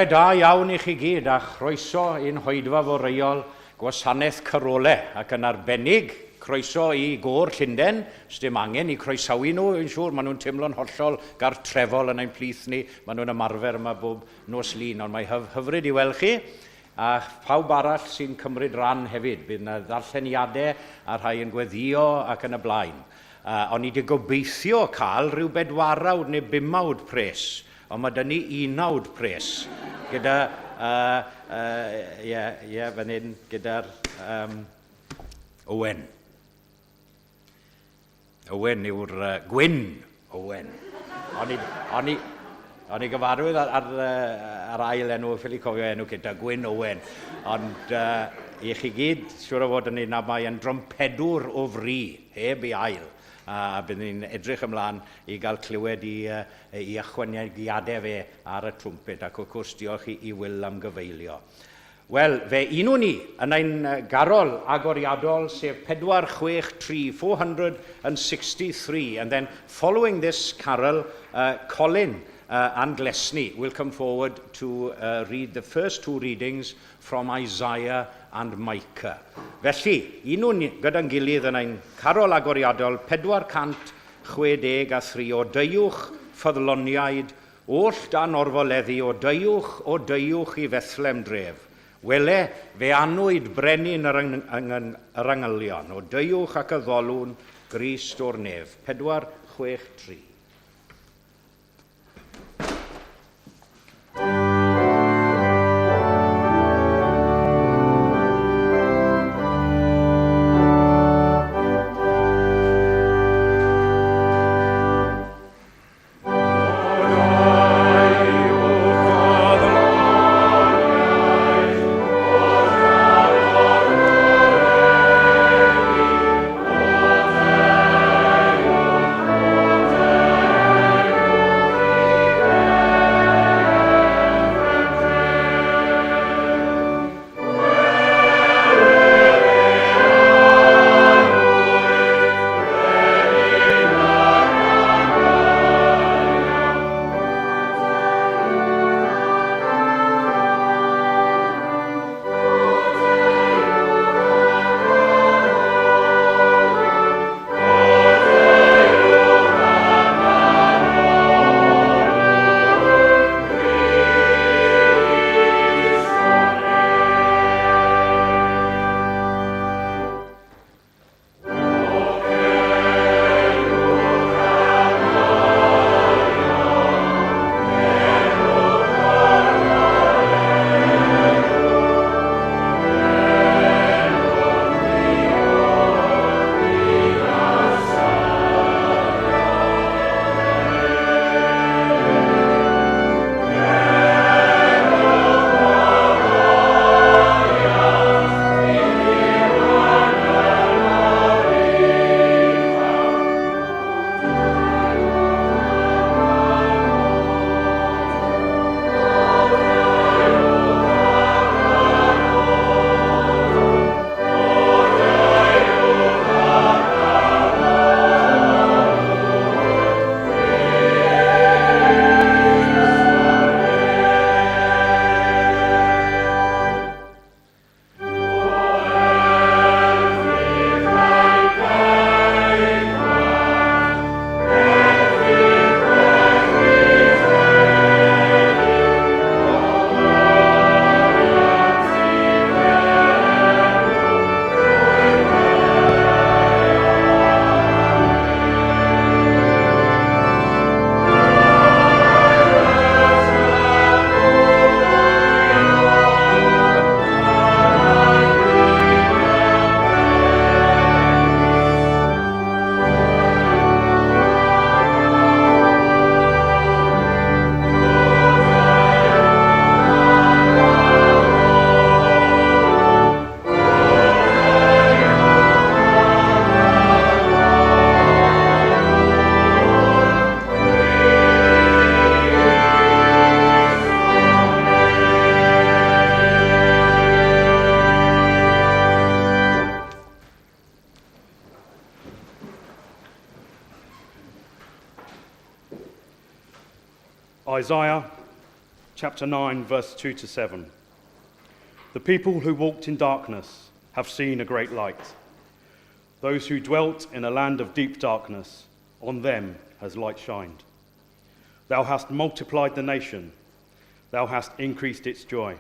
Bore da iawn i chi gyd a chroeso i'n hoedfa foreuol gwasanaeth carole ac yn arbennig croeso i Gôr Llundain, sdim angen i croesawu nhw, fi'n siŵr, maen nhw'n teimlo'n hollol gartrefol yn ein plith ni, maen nhw'n ymarfer yma bob nos Lun, ond mae hyfryd i weld chi a phawb arall sy'n cymryd rhan hefyd, bydd yna ddarlleniadau a rhai yn gweddïo ac yn y blaen. O'n i 'di gobeithio cael rhyw bedwarawd neu bumawd pres Ond mae 'da ni unawd pres gyda, uh, uh, ie, ie, fan hyn, gyda'r um, Owen. Owen yw'r uh, Gwyn Owen. O'n i, o'n i, o'n i gyfarwydd ar, ar, ar ail enw, ffili cofio enw gyda Gwyn Owen. Ond uh, i chi gyd, siŵr o fod yn un mae yn drompedwr o fri, heb ei ail. A bydd ni'n edrych ymlaen i gael clywed i, i ychwanegiadau fe ar y trwmped, ac wrth gwrs diolch i, i Will am gyfeilio. Wel, fe unwn ni yn ein garol agoriadol, sef 463, 463, and then following this carol, uh, Colin uh, and Glesni will come forward to uh, read the first two readings from Isaiah and Micah. Felly, unwn gyda'n gilydd yn ein carol agoriadol 463 o Deuwch ffyddloniaid oll dan orfoleddu o Deuwch, o deuwch i Fethlem dref. Wele, fe anwyd brenin yr, yr angylion, o deuwch ac addolwn Grist o'r nef. 463. Isaiah chapter 9, verse 2 to 7. The people who walked in darkness have seen a great light. Those who dwelt in a land of deep darkness, on them has light shined. Thou hast multiplied the nation, thou hast increased its joy.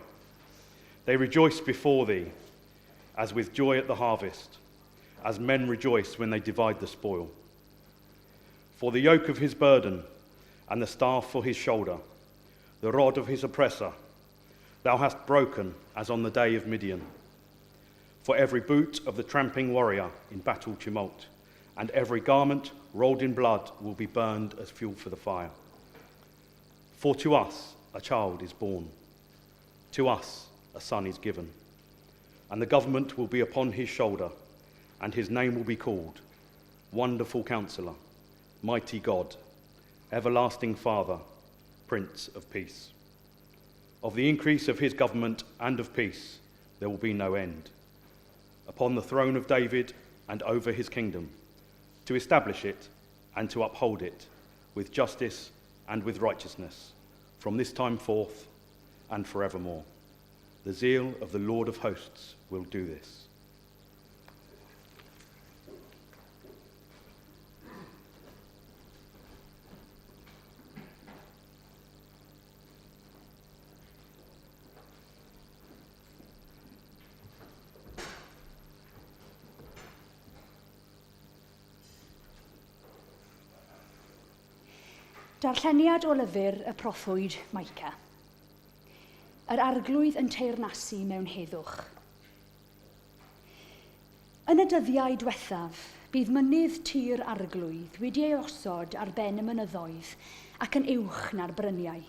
They rejoice before thee, as with joy at the harvest, as men rejoice when they divide the spoil. For the yoke of his burden and the staff for his shoulder, the rod of his oppressor, thou hast broken as on the day of Midian. For every boot of the tramping warrior in battle tumult, and every garment rolled in blood will be burned as fuel for the fire. For to us a child is born, to us a son is given, and the government will be upon his shoulder, and his name will be called Wonderful Counselor, Mighty God, Everlasting Father, Prince of Peace. Of the increase of his government and of peace there will be no end. Upon the throne of David and over his kingdom, to establish it and to uphold it with justice and with righteousness from this time forth and forevermore. The zeal of the Lord of hosts will do this. Darlleniad o lyfr y proffwyd Micah. Yr arglwydd yn teyrnasu mewn heddwch. Yn y dyddiau diwethaf, bydd mynydd tir arglwydd wedi ei osod ar ben y mynyddoedd ac yn uwch na'r bryniau.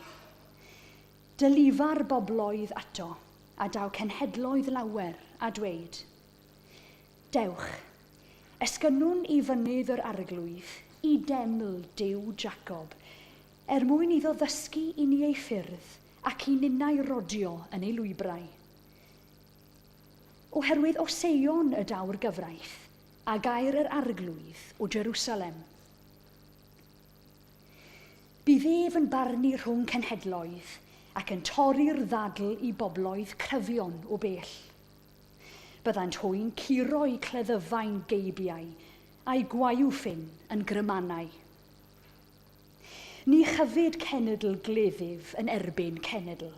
Dylifa'r bobloedd ato, a daw cenhedloedd lawer, a dweud, Dewch, esgynnwn i fynydd yr arglwydd, i deml Duw Jacob, er mwyn iddo ddysgu i ni ei ffyrdd ac i ninnau rodio yn ei lwybrau. Oherwydd o Seion y daw'r gyfraith, a gair yr arglwydd o Jerusalem. Bydd ef yn barnu rhwng cenhedloedd ac yn torri'r ddadl i bobloedd cryfion o bell. Byddant hwy'n curo'u cleddyfau'n geibiau, a'u gwaywffyn yn grymanau. Ni chyfyd cenedl gleddyf yn erbyn cenedl,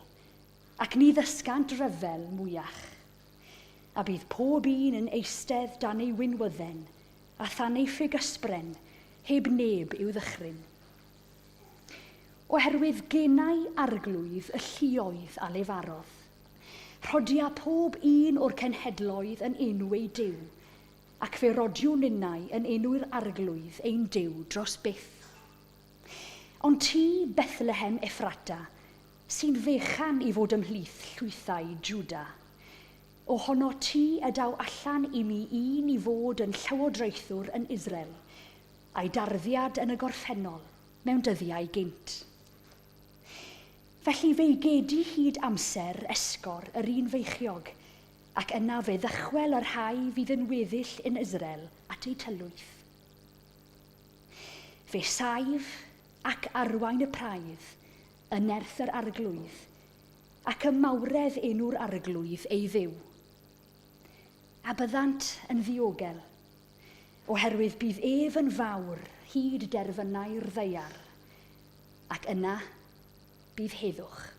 ac ni ddysgant ryfel mwyach. A bydd pob un yn eistedd dan ei winwydden a than ei ffigysbren, heb neb i'w ddychryn. Oherwydd genau arglwydd y lluoedd a lefarodd. Rhodia pob un o'r cenhedloedd yn enw ei Duw, ac fe rodiwn ninnau yn enw'r Arglwydd ein Duw dros byth. Ond ti, Bethlehem Effrata, sy'n fechan i fod ymhlith llwythau Jwda, ohono ti y daw allan i mi un i fod yn llywodraethwr yn Israel, a'i darddiad yn y gorffennol, mewn dyddiau gynt. Felly fe'i gedi hyd amser esgor yr un feichiog, ac yna fe ddychwel y rhai fydd yn weddill yn Israel at eu tylwyth. Fe saif ac arwain y praidd yn nerth yr arglwydd, ac ym mawredd enw'r arglwydd ei dduw. A byddant yn ddiogel, oherwydd bydd ef yn fawr hyd derfynau'r ddaear. Ac yna bydd heddwch.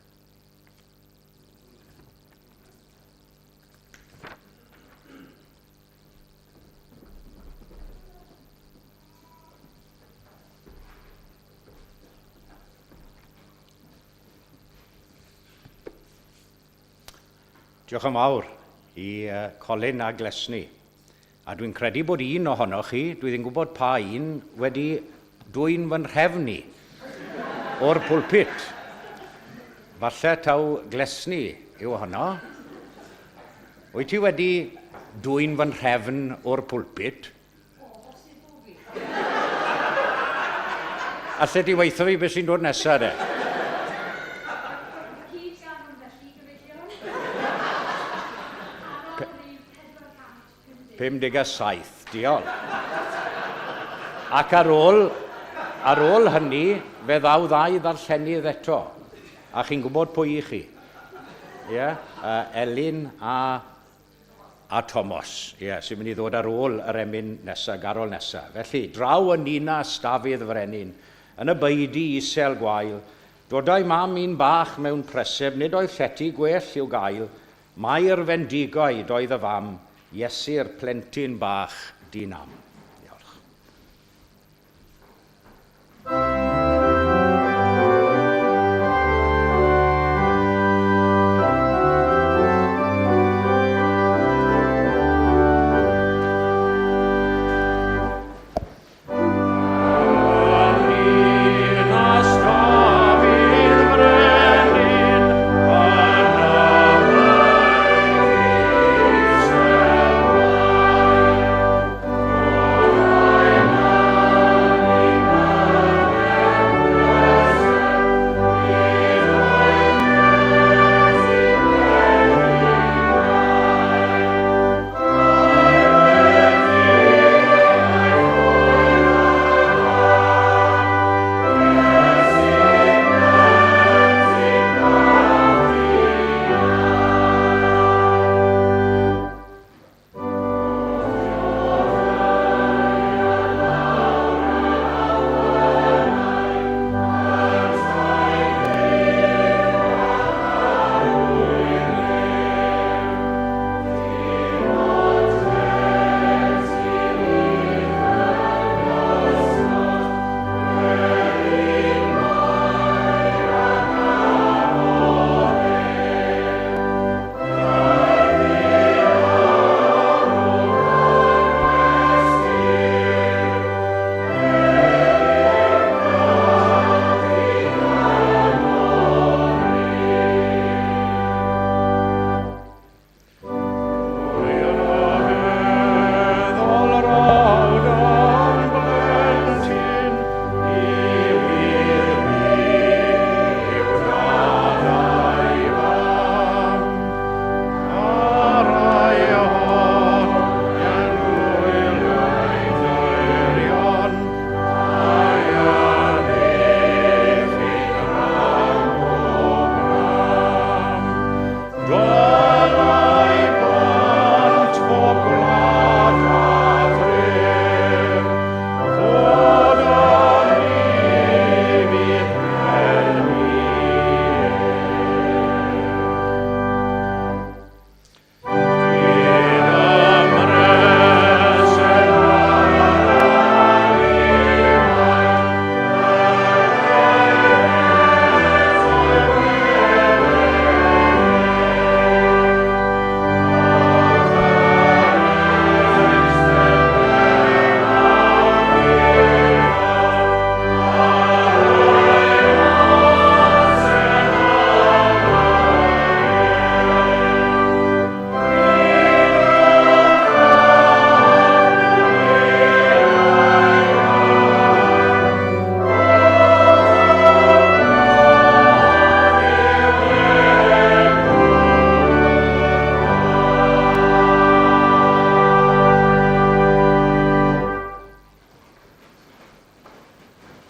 Diolch yn fawr i Colin a Glesni. A dwi'n credu bod un ohonoch chi, dwi ddim gwybod pa un, wedi dwyn fy nhrefn i o'r pulpit. Falle taw Glesni yw honno. Wyt ti wedi dwyn fy nhrefn o'r pulpit? Allet ti weithio fi beth sy'n dod nesaf de? 57, diolch. Ac ar ôl, ar ôl hynny, fe ddaw ddau ddarllenydd eto. A chi'n gwybod pwy i chi? Ie, yeah? Elin a, a Tomos, ie, yeah, sy'n mynd i ddod ar ôl yr emyn nesaf, garol nesaf. Felly, draw yn ninas Dafydd Frenin, yn y beudy isel gwael, dodai mam un bach mewn preseb, nid oedd llety gwell i'w gael, Mair fendigaid oedd y fam, Iesu'r plentyn bach di-nam. Diolch.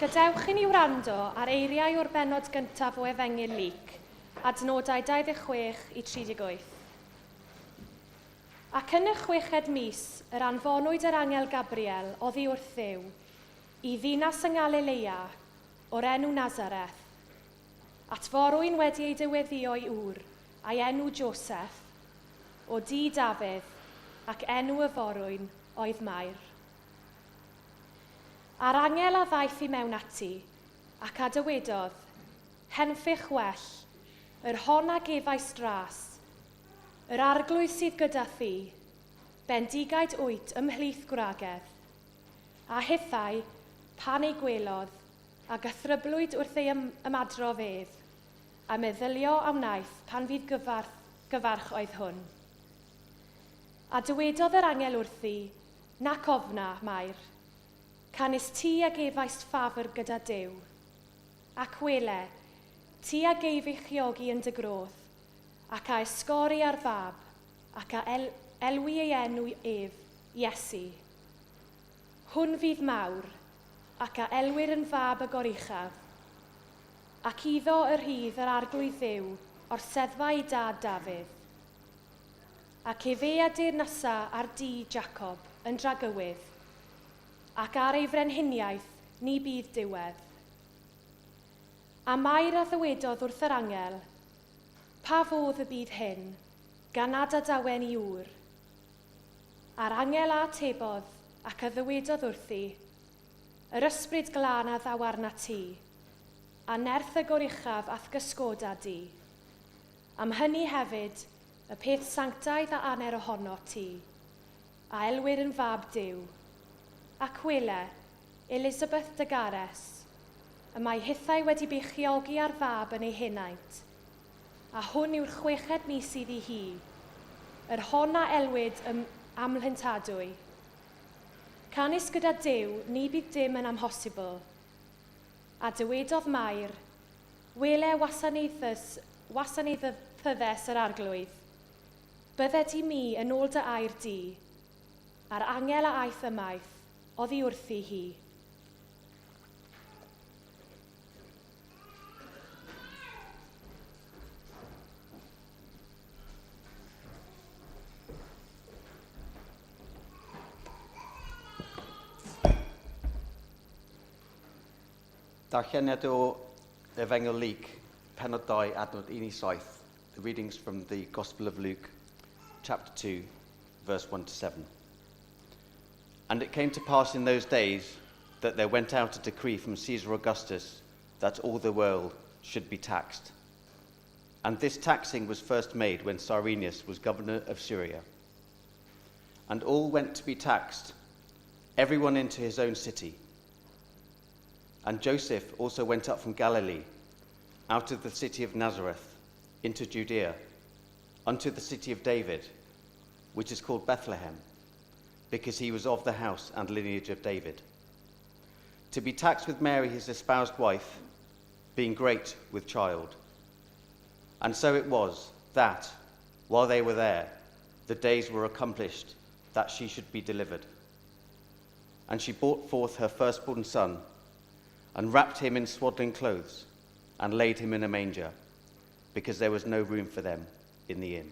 Gadewch i ni wrando ar eiriau o'r bennod gyntaf o Efengyl Luc, adnodau 26 i 38. Ac yn y chweched mis yr anfonwyd yr angel Gabriel oddi wrth Dduw i ddinas yng Ngalileia o'r enw Nazareth, at forwyn wedi ei dyweddio i ŵr, a'i enw Joseph, o dŷ Dafydd, ac enw y forwyn oedd Mair. A'r angel a ddaeth i mewn ati, ac a dywedodd, Henffych well, yr hon a gefais dras, yr Arglwydd sydd gyda thi, bendigaid wyt ymhlith gwragedd. A hithau, pan ei gwelodd, a gythryblwyd wrth ei ymadrodd ef, a meddylio a wnaeth pan fydd gyfarth, gyfarch oedd hwn. A dywedodd yr angel wrthi, Nac ofna, Mair, canys ti a gefaist ffafr gyda Duw. Ac wele, ti a geifeichiogi yn dy groth, ac a esgori ar fab, ac a el, elwi ei enw ef, Iesu. Hwn fydd mawr, ac a elwir yn fab y Goruchaf. Ac iddo y rhydd yr Arglwydd Dduw orseddfa ei dad Dafydd. Ac efe a deyrnasa ar dŷ Jacob yn dragywydd, ac ar ei frenhiniaeth ni bydd diwedd. A Mair a ddywedodd wrth yr angel, Pa fodd y bydd hyn, gan nad adawen i ŵr? A'r angel a atebodd, ac a ddywedodd wrthi, Yr Ysbryd Glân a ddaw arnat ti, a nerth y Goruchaf a'th gysgoda di. Am hynny hefyd, y peth sanctaidd a aner ohonot ti, a elwir yn Fab Duw. Ac wele, Elisabeth dy gares, y mae hithau wedi beichiogi ar fab yn ei henaint, a hwn yw'r chweched mis iddi hi, yr hon a elwid ym amlhyntadwy. Canys gyda Duw ni bydd dim yn amhosibl. A dywedodd Mair, Wele wasanaethus, wasanaethyddes yr Arglwydd, bydded i mi yn ôl dy air di. A'r angel a aeth ymaith oddi wrthi hi. Darlleniad o Efengyl Luc, pennod 2, adnod 1 i 7. The readings from the Gospel of Luke, chapter 2, verse 1 to 7. And it came to pass in those days that there went out a decree from Caesar Augustus that all the world should be taxed. And this taxing was first made when Cyrenius was governor of Syria. And all went to be taxed, everyone into his own city. And Joseph also went up from Galilee, out of the city of Nazareth, into Judea, unto the city of David, which is called Bethlehem, because he was of the house and lineage of David, to be taxed with Mary, his espoused wife, being great with child. And so it was that, while they were there, the days were accomplished that she should be delivered. And she brought forth her firstborn son, and wrapped him in swaddling clothes, and laid him in a manger, because there was no room for them in the inn.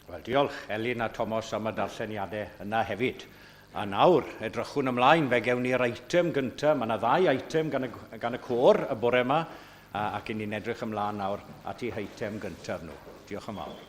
Wel, diolch Elin a Thomas am y darlleniadau yna hefyd. A nawr, edrychwn ymlaen, fe gewn ni'r eitem gyntaf. Mae yna ddau eitem gan y, gan y côr y bore yma, ac i ni'n edrych ymlaen nawr at eu heitem gyntaf nhw. Diolch yn fawr.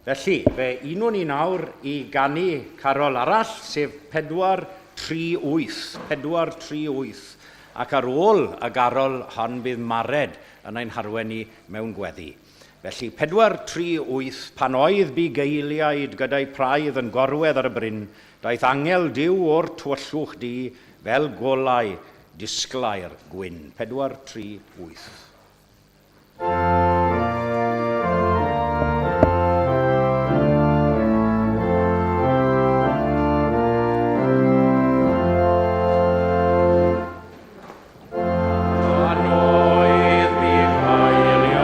Felly, fe unwn ni nawr i ganu carol arall, sef 438, 438, ac ar ôl y garol hon bydd Mared yn ein harwen ni mewn gweddi. Felly, 438, pan oedd bugeiliaid gyda'u praidd yn gorwedd ar y bryn, daeth angel Duw o'r tywyllwch du fel golau disglair gwyn. 438. Pan oedd bugeiliaid gyda'i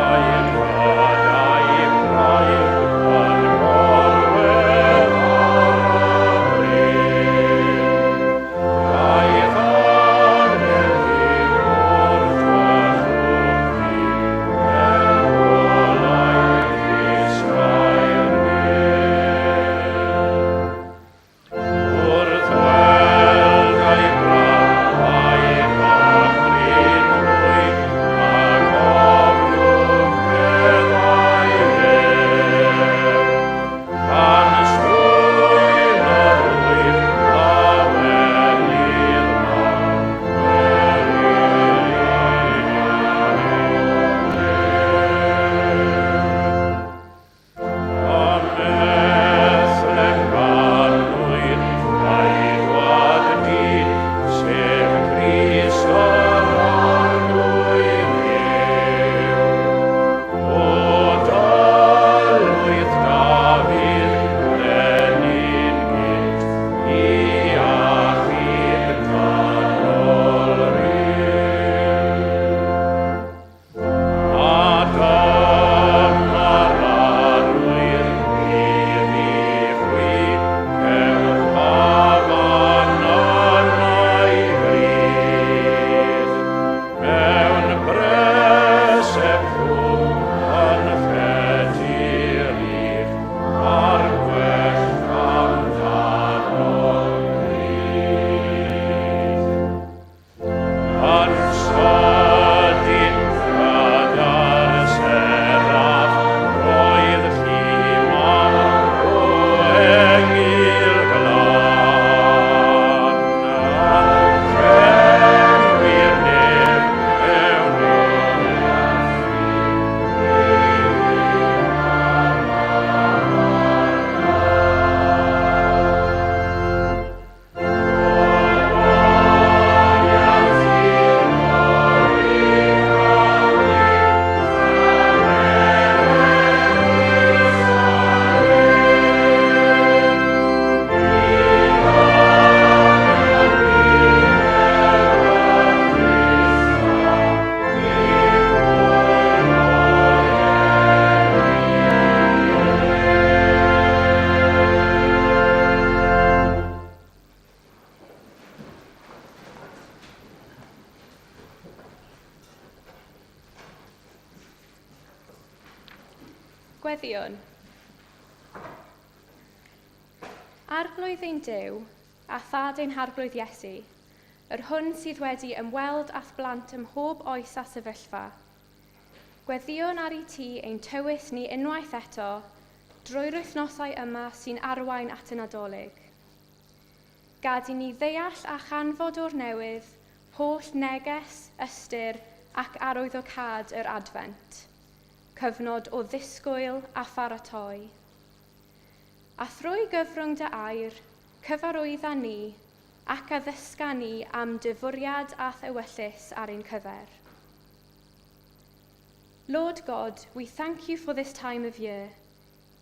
praidd yn gorwedd ar y bryn, daeth angel Duw o'r tywyllwch du fel golau disglair gwyn. Wrth weld ei braidd ddychryn hwy, ac ofnwch meddai ef. Pan swyn yr wyf lawenydd mawr, yr eiliad Ym Methlehem ganwyd Ceidwad dyn, sef Crist yr Arglwydd Dduw. O dylwyth Dafydd, brenin gynt, i achub dynol ryw. A dyma'r arwydd bydd i chwi, cewch hafan yn ei bryd. Mewn preseb llwm yn llety'r ych, a'r gwellt amdano glyd. Yn sydyn gyda'r seraph roedd llu mawr o engyl glân, yn llenwi'r nef mewn Gweddïwn. Arglwydd ein Duw, a Thad ein Harglwydd Iesu, yr hwn sydd wedi ymweld â'th blant ym mhob oes a sefyllfa, gweddïwn ar i ti ein tywys ni unwaith eto drwy'r wythnosau yma sy'n arwain at y Nadolig. Gad i ni ddeall a chanfod o'r newydd holl neges, ystyr ac arwyddocâd yr Adfent, cyfnod o ddisgwyl a pharatoi. A thrwy gyfrwng dy air, cyfarwydda ni ac addysga ni am dy fwriad a'th ewyllys ar ein cyfer. Lord God, we thank you for this time of year,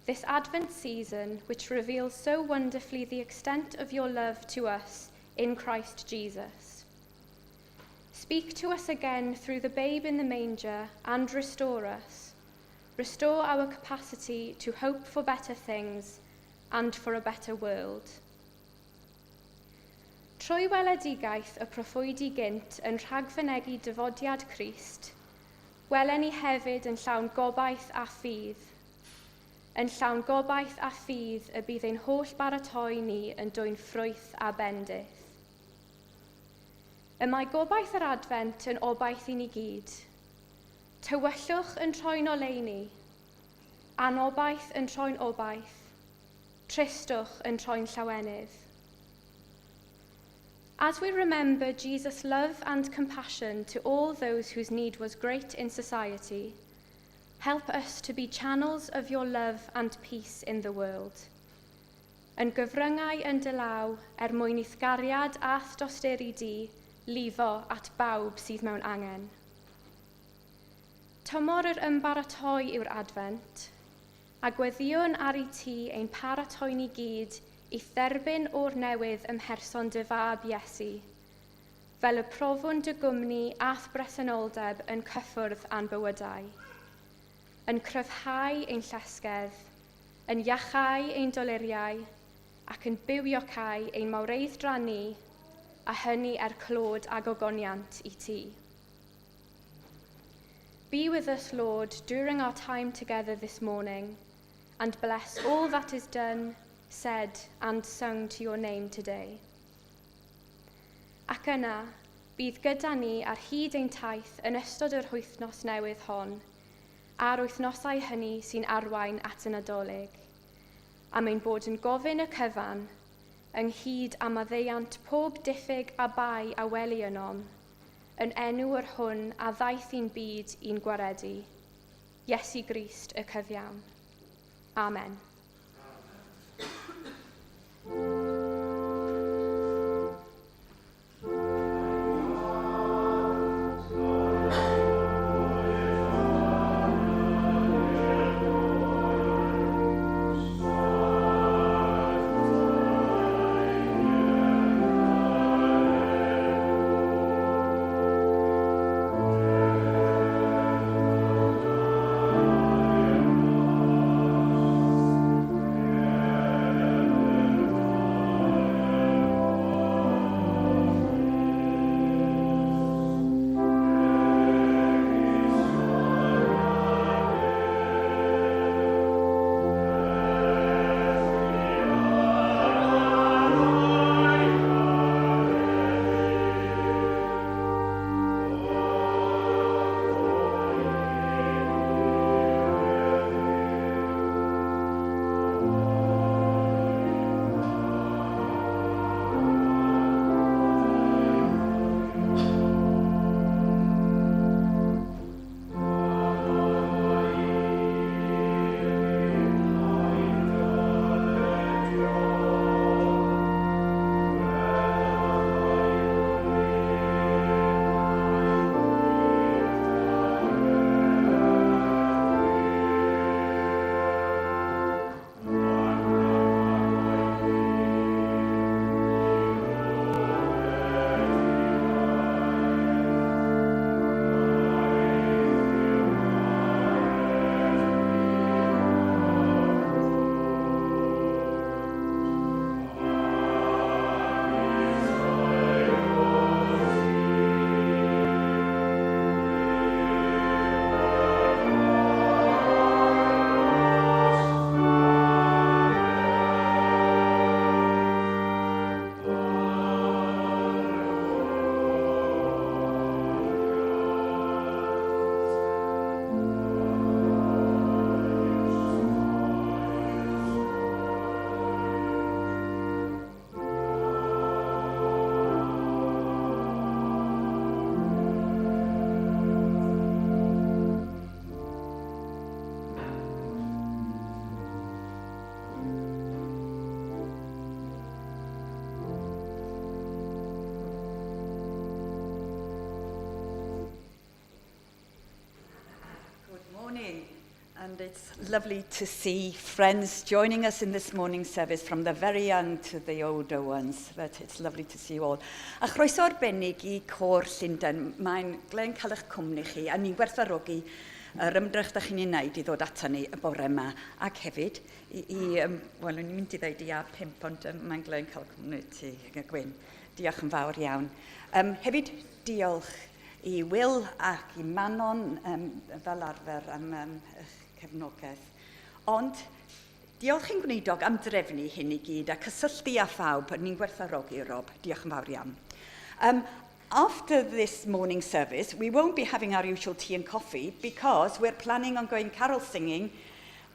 this Advent season which reveals so wonderfully the extent of your love to us in Christ Jesus. Speak to us again through the babe in the manger and restore us. Restore our capacity to hope for better things and for a better world. Trwy weledigaeth y proffwydi gynt yn rhagfynegi dyfodiad Crist, welen ni hefyd yn llawn gobaith a ffydd. Yn llawn gobaith a ffydd y bydd ein holl baratoi ni yn dwyn ffrwyth a bendith. Y mae gobaith yr Adfent yn obaith i ni gyd. Tywyllwch yn troi'n oleuni. Anobaith yn troi'n obaith, tristwch yn troi'n llawenydd. As we remember Jesus' love and compassion to all those whose need was great in society, help us to be channels of your love and peace in the world. Yn gyfryngau yn dy law er mwyn i'th gariad a'th dosturi di lifo at bawb sydd mewn angen. Tymor yr ymbaratoi yw'r Adfent, a gweddïwn ar i ti ein paratoi ni gyd i'th dderbyn o'r newydd ym mherson dy fab Iesu, fel y profwn dy gwmni a'th bresenoldeb yn cyffwrdd â'n bywydau, yn cryfhau ein llesgedd, yn iachau ein doluriau, ac yn bywiocau ein mawreidd-dra ni, a hynny er clod a gogoniant i ti. Be with us, Lord, during our time together this morning, and bless all that is done, said, and sung to your name today. Ac yna, bydd gyda ni ar hyd ein taith yn ystod yr wythnos newydd hon, a'r wythnosau hynny sy'n arwain at y Nadolig. Am ein bod yn gofyn y cyfan, ynghyd â maddeuant pob diffyg a bai a weli ynom, yn enw yr hwn a ddaeth i'n byd i'n gwaredu, Iesu Grist y cyfiawn. Amen. And it's lovely to see friends joining us in this morning service from the very young to the older ones. But it's lovely to see you all. A chroeso arbennig i Côr Llundain. Mae'n glen cael eich cwmni chi a ni'n gwerthfawrogi yr ymdrech da chi'n ei wneud i ddod ato ni y bore yma. Ac hefyd, i, i um, wel, o'n i'n mynd i ddeud i A5, ond um, mae'n glen cael cwmni ti, Gwyn. Diolch yn fawr iawn. Um, hefyd, diolch i Will ac i Manon um, fel arfer am um, eich cefnogaeth. Ond diolch i'n gwneudog am drefnu hyn i gyd a cysylltu â phawb. Ni'n gwerthfawrogi, Rob. Diolch yn fawr iawn. Um, after this morning service, we won't be having our usual tea and coffee because we're planning on going carol singing.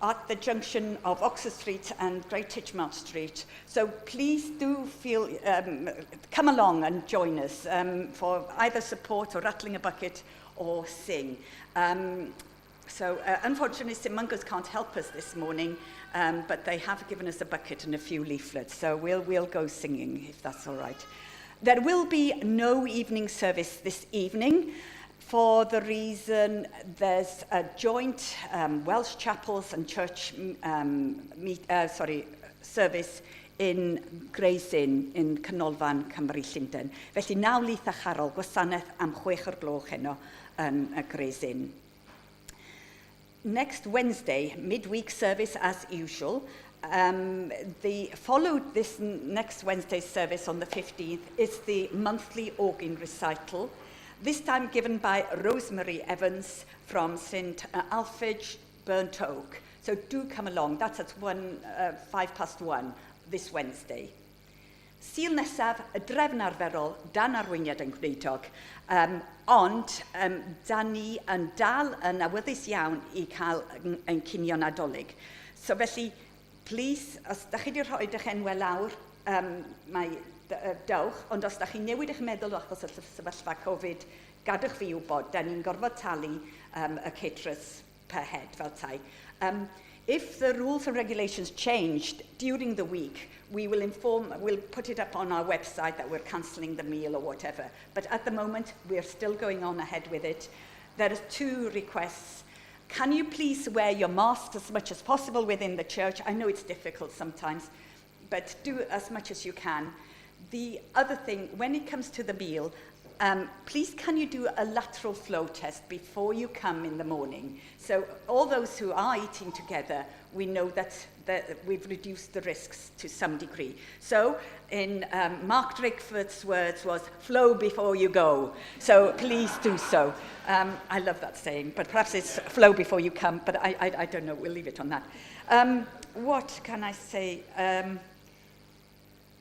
at the junction of Oxford Street and Great Titchmarsh Street. So please do feel, come along and join us for either support or rattling a bucket or sing. So unfortunately, St Mungo's can't help us this morning, but they have given us a bucket and a few leaflets, so we'll go singing if that's all right. There will be no evening service this evening for the reason there's a joint Welsh Chapels and Church service in Gray's Inn in Canolfan Cymru Llundain. Felly naw lith a charol gwasanaeth am 6 o'r gloch heno yn y Gray's Inn. Next Wednesday, midweek service as usual. The followed this next Wednesday's service on the 15th is the monthly organ recital, this time given by Rosemary Evans from St Alphage, Burnt Oak. So do come along. That's at 1:05 this Wednesday. Sul nesaf, y drefn arferol dan arweiniad ein gwneudog, ond da ni yn dal yn awyddus iawn i cael ein cinio Nadolig. So felly, please, os da chi wedi rhoi eich enwau lawr, mae dewch, ond os da chi'n newid eich meddwl achos y sefyllfa Covid, gadwch fi wybod, da ni'n gorfod talu y caterers per head fel tai. If the rules and regulations changed during the week, we will inform, we'll put it up on our website that we're cancelling the meal or whatever. But at the moment, we're still going on ahead with it. There are two requests. Can you please wear your masks as much as possible within the church? I know it's difficult sometimes, but do as much as you can. The other thing, when it comes to the meal, please can you do a lateral flow test before you come in the morning? So all those who are eating together, we know that we've reduced the risks to some degree. So in Mark Drakeford's words was, "Flow before you go." So please do so. I love that saying, but perhaps it's flow before you come, but I don't know, we'll leave it on that. What can I say?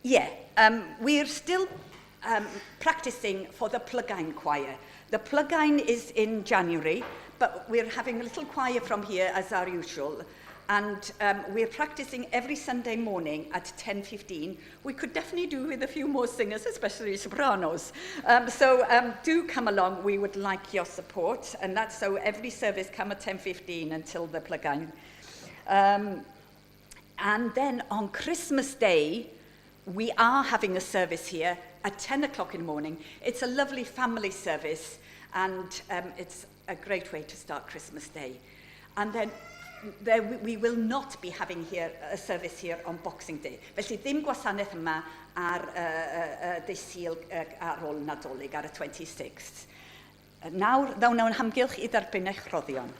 Yeah, we're still practicing for the Plygain choir. The Plygain is in January, but we're having a little choir from here as our usual. And we're practicing every Sunday morning at 10:15. We could definitely do with a few more singers, especially sopranos. So do come along. We would like your support. And that's so every service come at 10:15 until the Plygain. And then on Christmas Day, we are having a service here at 10 o'clock in the morning. It's a lovely family service and it's a great way to start Christmas Day. And then there, we will not be having here a service here on Boxing Day. Felly ddim gwasanaeth yma ar dydd Sul ar ôl Nadolig ar y 26th. Nawr, ddawn o'n hamgylch i dderbyn eich rhoddion.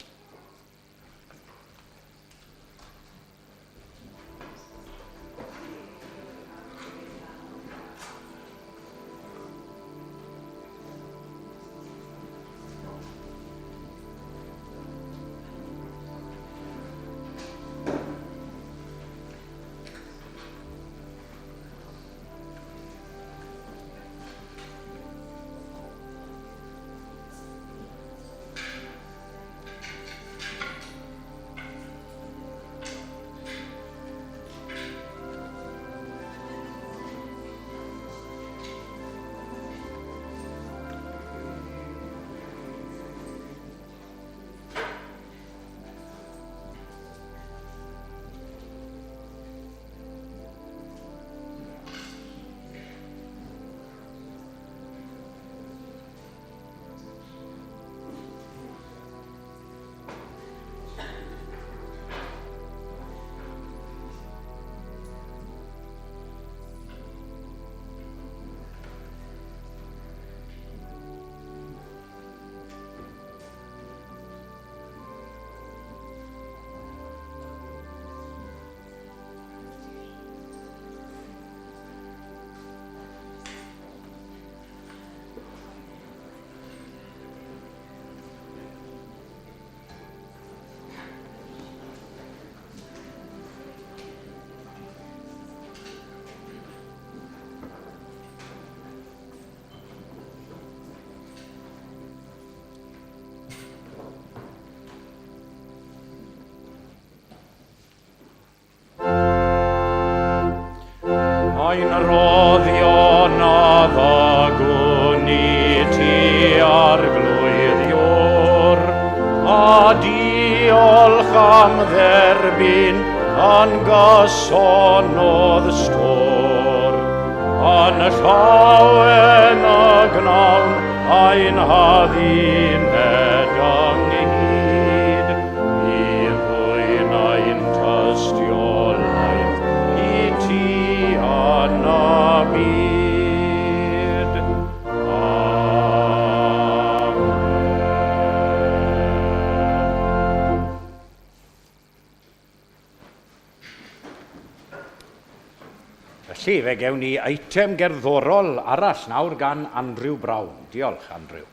Ein rhoddion a ddygwn i ti arglwydd Ior, a diolch am dderbyn yn gyson o'dd stôr. Yn llawen y gnawn ein hadduned ynghyd, i ddwyn ein tystiolaeth i ti yn y byd. Amen. Felly, fe gewn ni eitem gerddorol arall nawr gan Andrew Brown. Diolch, Andrew.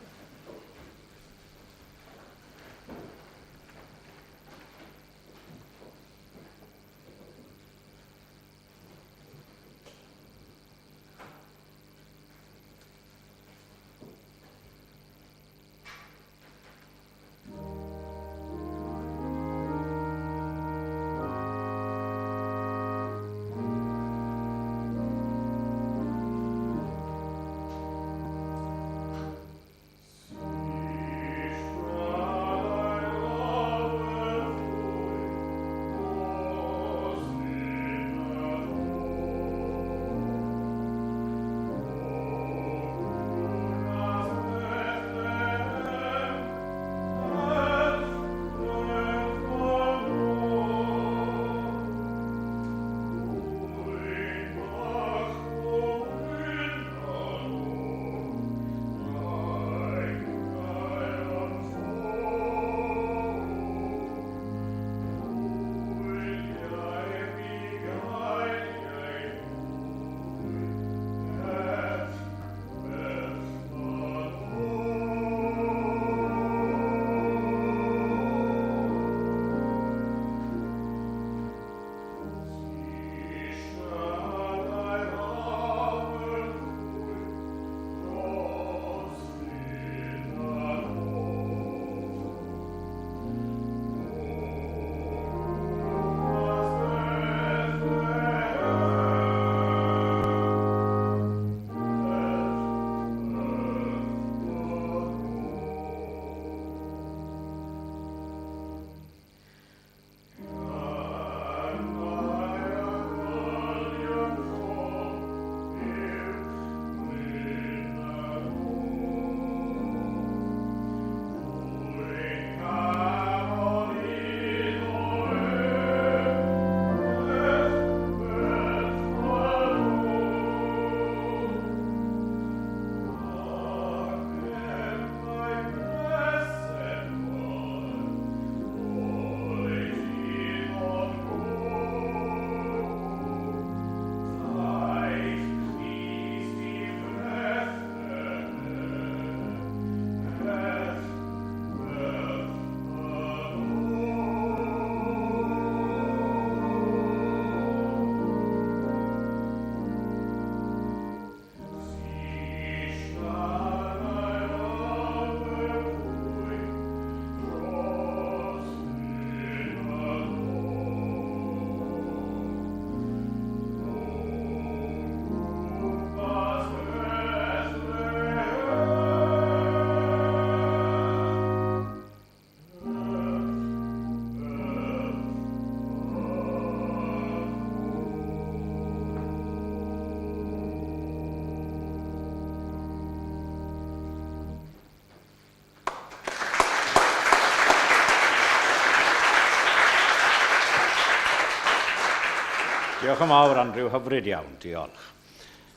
Diolch yn fawr, Andrew, hyfryd iawn, diolch.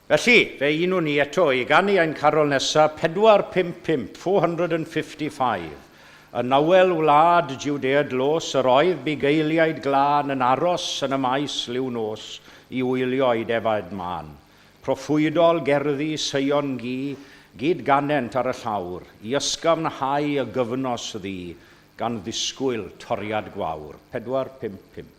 Felly, fe unwn ni eto i ganu ein carol nesaf 455, 455. Yn awel wlad Jwdea dlos yr oedd bugeiliaid glân yn aros yn y maes liw nos i wylio eu defaid mân. Proffwydol gerddi Seion gu, gyd ganent ar y llawr, i ysgafnhau y gyfnos ddu, gan ddisgwyl toriad gwawr. 455.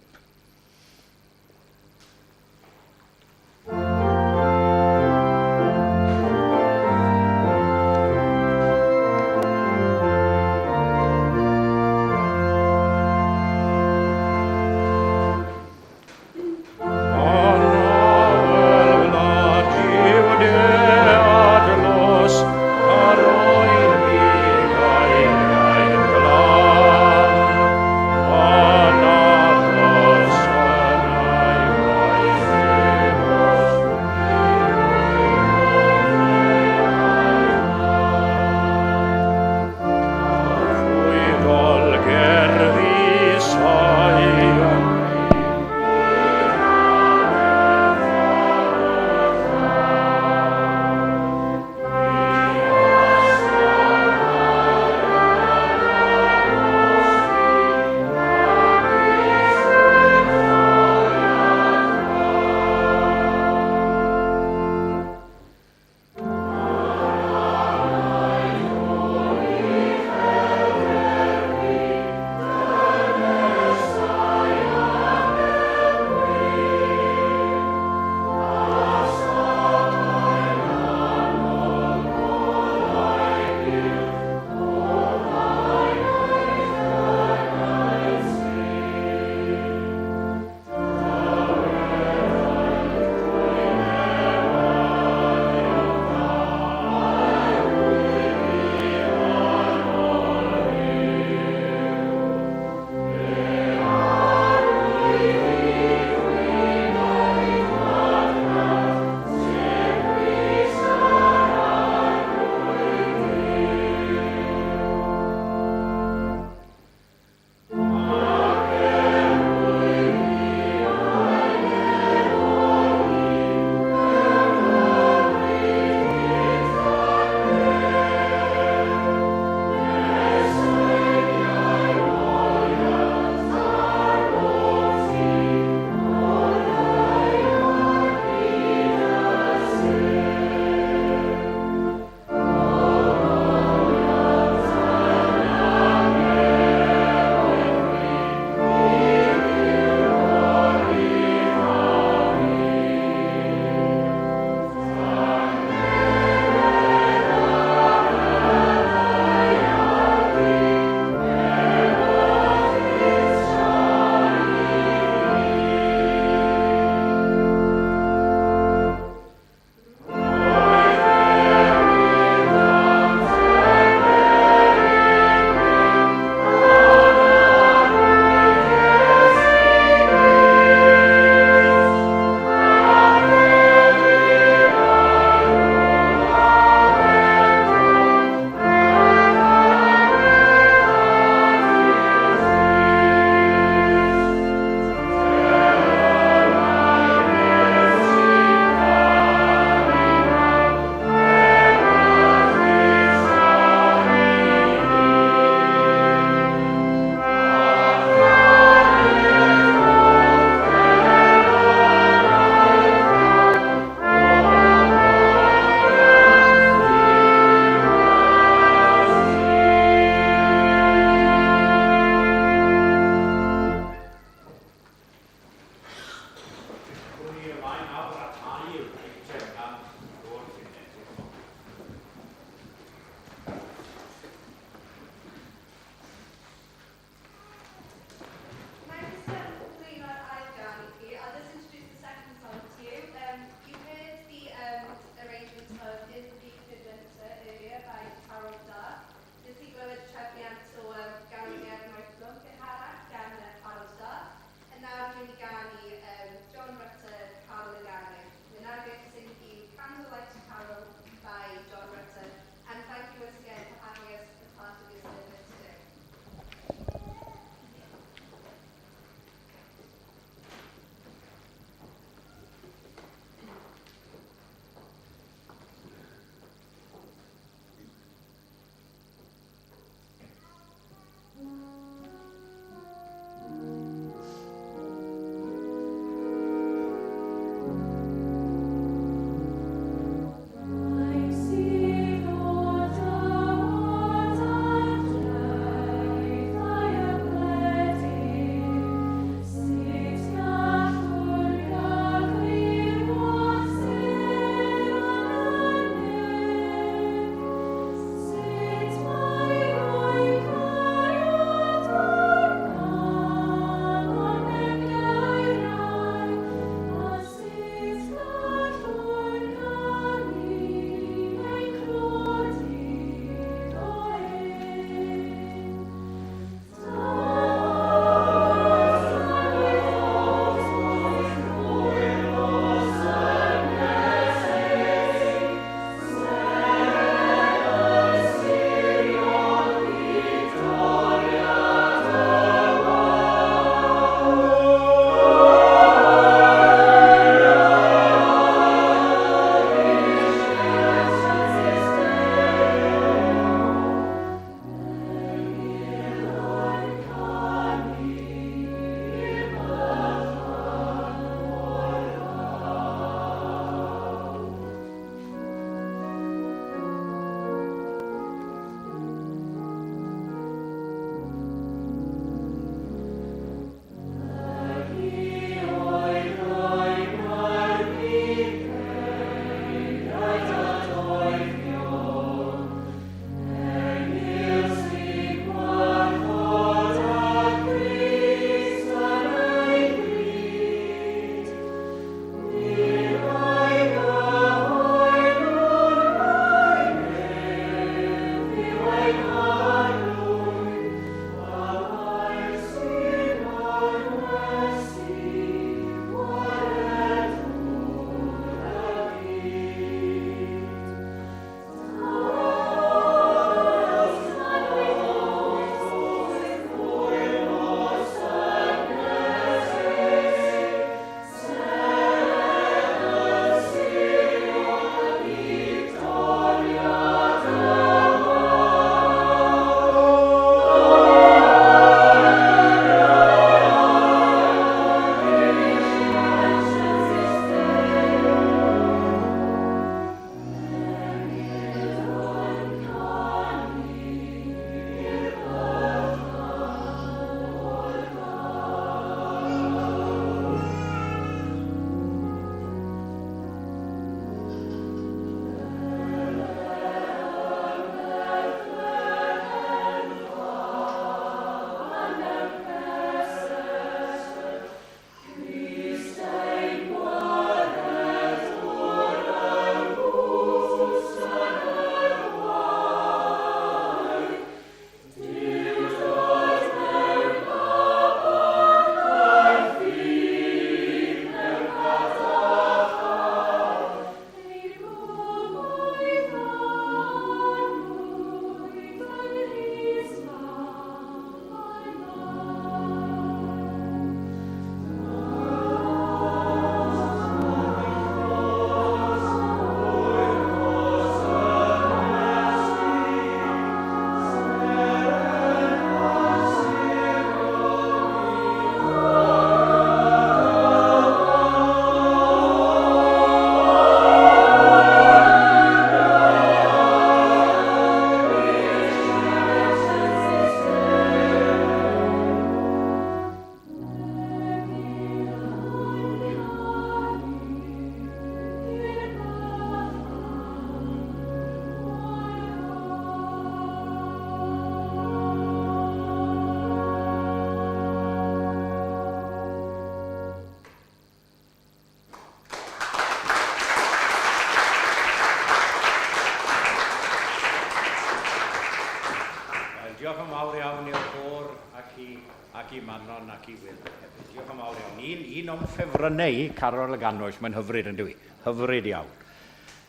i Manon ac i Will hefyd. Diolch yn fawr iawn. Un, un o'm ffefrynnau i, Carol y Ganwyll, mae'n hyfryd yn dywi. Hyfryd iawn.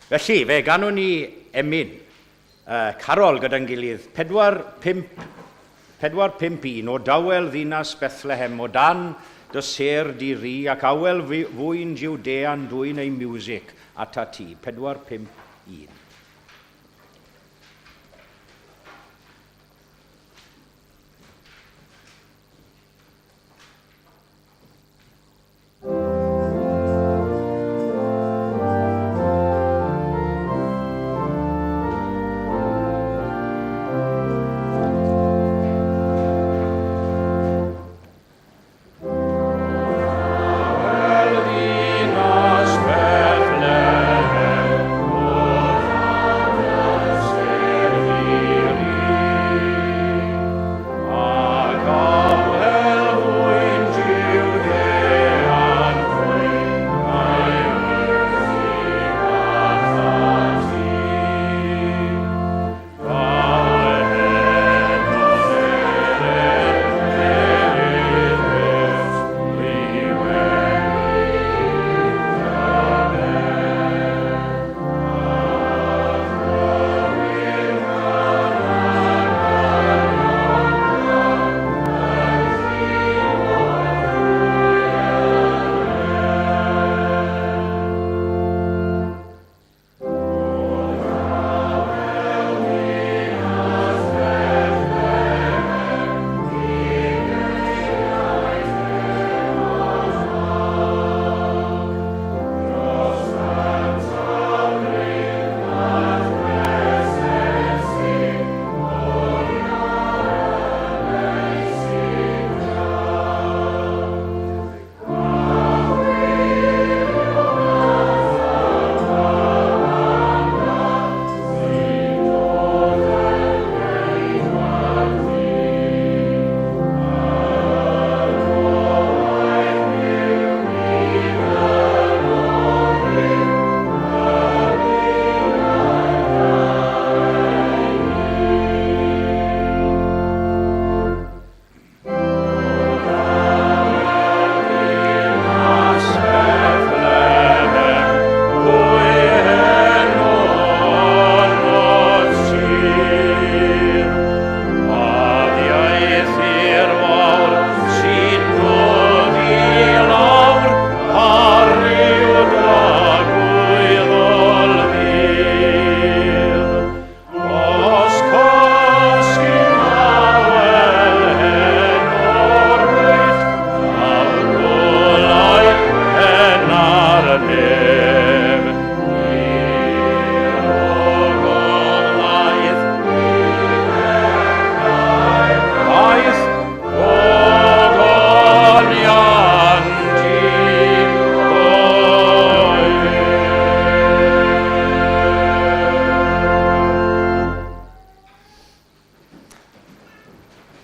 Felly, fe ganwn ni emyn. Uh, Carol gyda'n gilydd. 4, 5, 4, 5, 1. O dawel ddinas Bethlehem, o dan dy ser di ri, ac awel fwyn Jwdea'n dwyn ei miwsig ata ti. 4, 5, 1.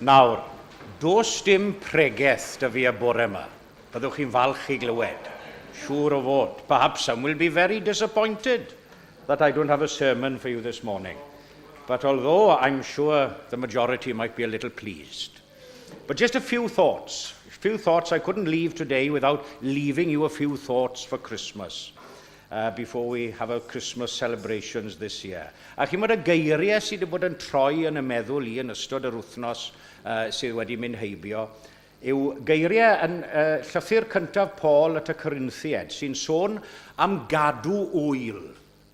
Nawr, does dim pregeth 'da fi y bore yma. Byddwch chi'n falch i glywed. Siŵr o fod. Perhaps some will be very disappointed that I don't have a sermon for you this morning. But although I'm sure the majority might be a little pleased. But just a few thoughts. A few thoughts I couldn't leave today without leaving you a few thoughts for Christmas. Uh, before we have our Christmas celebrations this year. A chi'n bod y geiriau sydd wedi bod yn troi yn y meddwl i yn ystod yr wythnos uh, sydd wedi mynd heibio, yw geiriau yn uh, llythyr cyntaf Paul at y Corinthiaid, sy'n sôn am gadw ŵyl,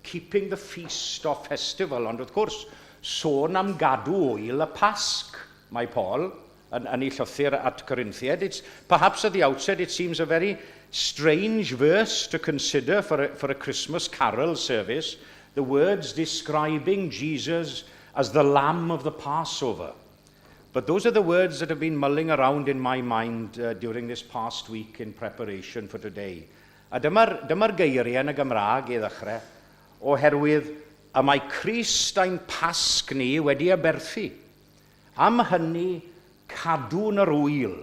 keeping the feast or festival, ond wrth gwrs, sôn am gadw ŵyl y Pasg, mae Paul yn, yn ei llythyr at Corinthiaid. It's, perhaps at the outset it seems a very strange verse to consider for a, for a Christmas carol service, the words describing Jesus as the Lamb of the Passover. But those are the words that have been mulling around in my mind uh, during this past week in preparation for today. A dyma'r dyma geiriau yn y Gymraeg i ddechrau, oherwydd y mae Crist ein Pasg ni wedi aberthu. Am hynny, cadw'n yr ŵyl,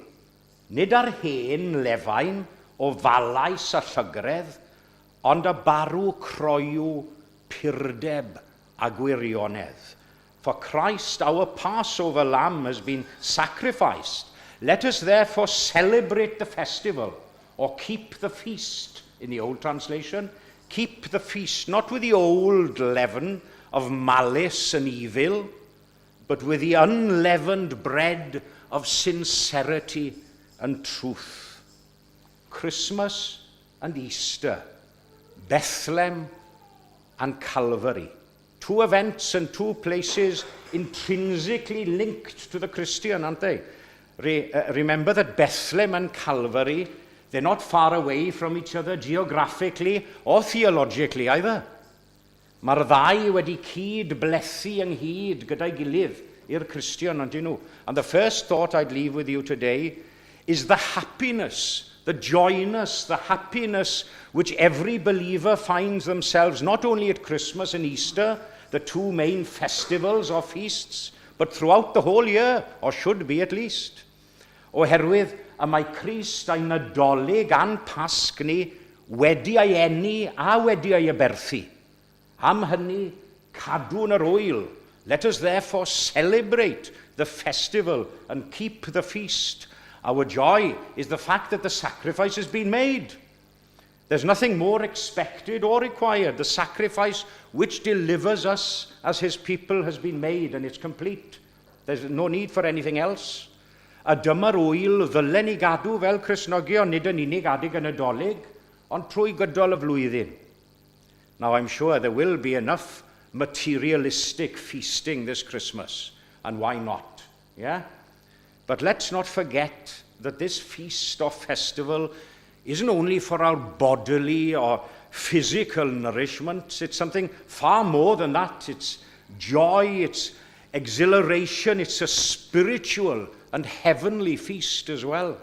nid ar hen lefain o falais a llygredd, ond a barw croyw purdeb a gwirionedd. For Christ our Passover lamb has been sacrificed. Let us therefore celebrate the festival, or keep the feast, in the old translation. Keep the feast, not with the old leaven of malice and evil, but with the unleavened bread of sincerity and truth. Christmas and Easter, Bethlehem and Calvary. Two events and two places intrinsically linked to the Christian, aren't they? Re, remember that Bethlehem and Calvary, they're not far away from each other geographically or theologically either. Mae'r ddau wedi cyd blethu ynghyd gyda'i gilydd i'r Cristion, on'd nhw? And the first thought I'd leave with you today is the happiness, the joyness, the happiness which every believer finds themselves not only at Christmas and Easter, the two main festivals or feasts, but throughout the whole year, or should be at least. Oherwydd y mae Crist a'i Nadolig a'n Pasg ni wedi ei eni a wedi ei aberthu. Am hynny, cadw'n yr ŵyl. Let us therefore celebrate the festival and keep the feast. Our joy is the fact that the sacrifice has been made. There's nothing more expected or required. The sacrifice which delivers us as his people has been made and it's complete. There's no need for anything else. A dyma'r ŵyl ddylen ni gadw fel Cristnogion, nid yn unig adeg y Nadolig, ond trwy gydol y flwyddyn. Now, I'm sure there will be enough materialistic feasting this Christmas, and why not? Yeah? But let's not forget that this feast or festival isn't only for our bodily or physical nourishment. It's something far more than that. It's joy, it's exhilaration, it's a spiritual and heavenly feast as well.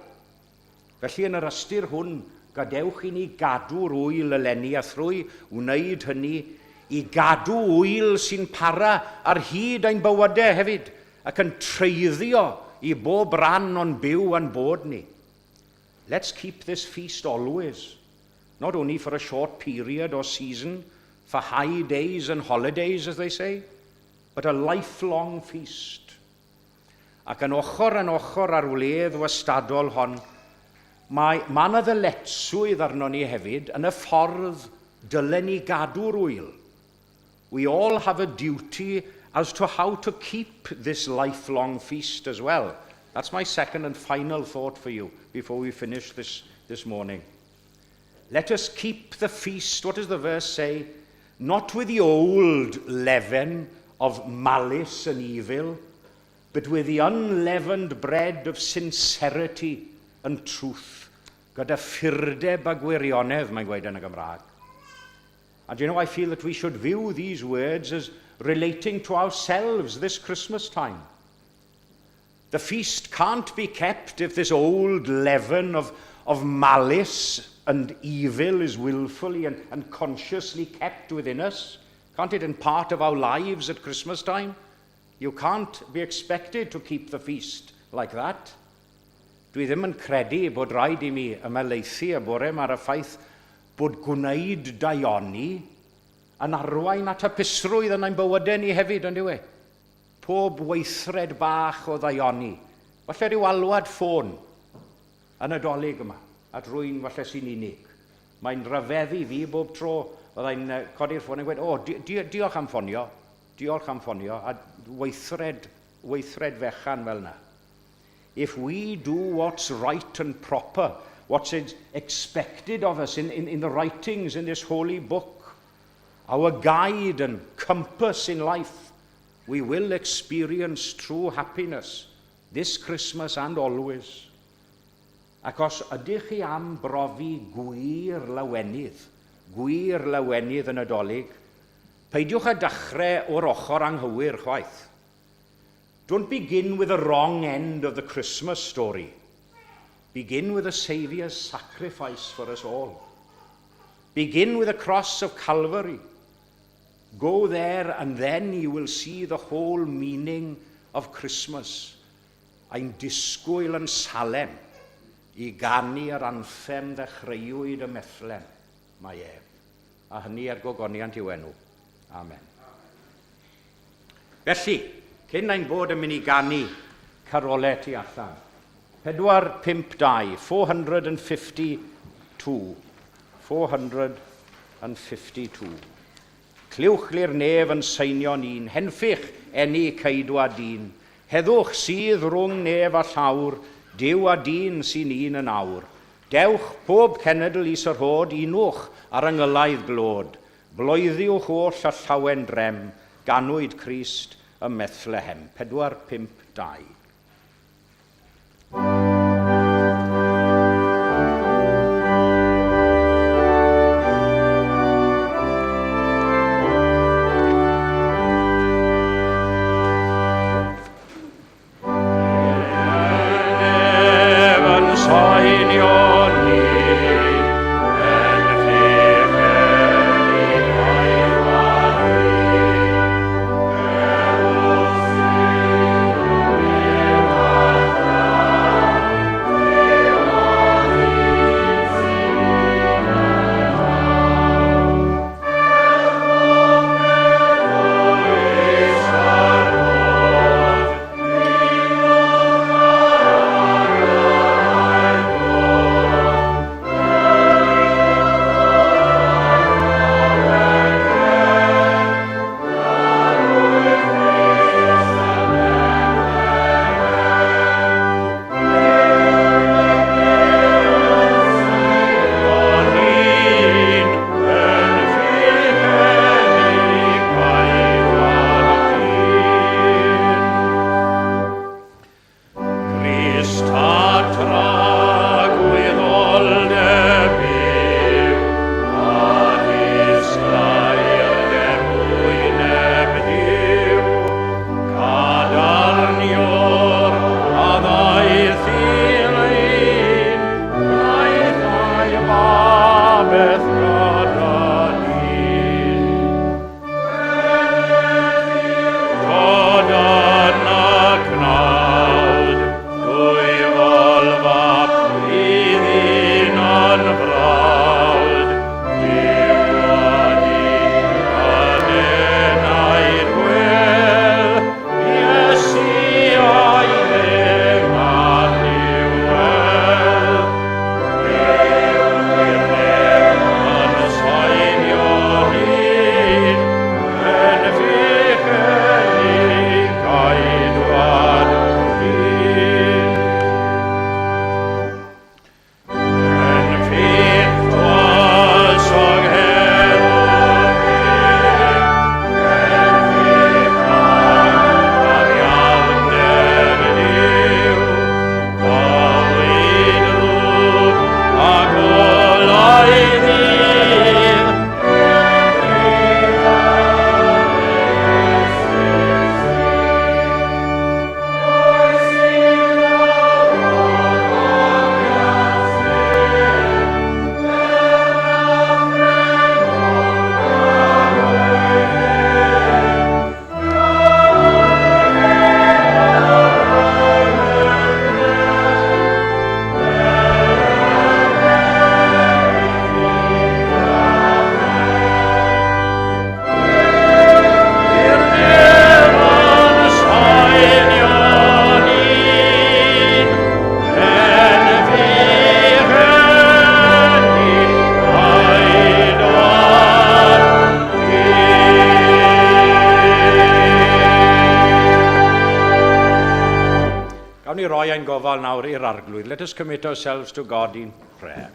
Felly yn yr ystyr hwn, gadewch i ni gadw'r ŵyl eleni a thrwy wneud hynny i gadw ŵyl sy'n para ar hyd ein bywydau hefyd ac yn treiddio i bob ran o'n byw a'n bod ni. Let's keep this feast always, not only for a short period or season, for high days and holidays, as they say, but a lifelong feast. Ac yn ochr â'r wledd wastadol hon, mae yna ddyletswydd arno ni hefyd yn y ffordd dylen ni gadw'r ŵyl. We all have a duty as to how to keep this lifelong feast as well. That's my second and final thought for you before we finish this morning. Let us keep the feast, what does the verse say? Not with the old leaven of malice and evil, but with the unleavened bread of sincerity and truth. Gyda phurdeb a gwirionedd, mae'n gweud yn y Gymraeg. And I feel that we should view these words as relating to ourselves this Christmas time. The feast can't be kept if this old leaven of malice and evil is willfully and consciously kept within us. Can't it in part of our lives at Christmas time? You can't be expected to keep the feast like that. Dwi ddim yn credu bod rhaid i mi ymhelaethu y bore yma ar y ffaith bod gwneud daioni yn arwain at hapusrwydd yn ein bywydau ni hefyd, on'd yw e? Pob weithred bach o ddaioni. Falle rhyw alwad ffôn y Nadolig yma, at rywun falle sy'n unig. Mae'n rhyfeddu fi bob tro byddai'n codi'r ffôn yn gweud, "O, di di diolch am ffonio, diolch am ffonio," a weithred fechan fel yna. If we do what's right and proper, what's expected of us in the writings in this holy book, our guide and compass in life, we will experience true happiness this Christmas and always. Ac os ydych chi am brofi gwir lawenydd, gwir lawenydd y Nadolig, peidiwch â dechrau o'r ochr anghywir chwaith. Don't begin with the wrong end of the Christmas story. Begin with the Saviour's sacrifice for us all. Begin with the cross of Calvary. Go there and then you will see the whole meaning of Christmas. Ein disgwyl yn Salem i ganu yr anthem ddechreuwyd ym Methlem, mae ef. A hynny er gogoniant i'w enw. Amen. Felly, cyn ein bod yn mynd i ganu carolau tu allan, 452, 452. 452. Clywch li'r nef yn seinio'n un, henffych eni ceidwad dyn. Heddwch sydd rhwng nef a llawr, Duw a dyn sy'n un yn awr. Dewch, pob cenedl i syrhod, unwch ar yngylaidd glod. Bloeddiwch oll a llawen drem, ganwyd Crist ym Methlehem. 452. Gofal nawr i'r Arglwydd. Let us commit ourselves to God in prayer.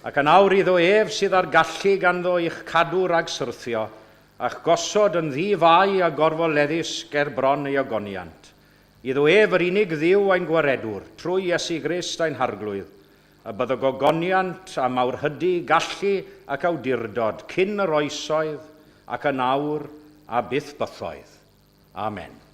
Ac yn awr iddo ef sydd ar gallu ganddo i'ch cadw rhag syrthio, a'ch gosod yn ddi-fai a gorfoleddus ger bron ei ogoniant. Iddo ef yr unig Dduw ein Gwaredwr, trwy Iesu Grist ein Harglwydd, y byddo gogoniant a mawrhydi, gallu ac awdurdod, cyn yr oesoedd, ac yn awr, a byth bythoedd. Amen.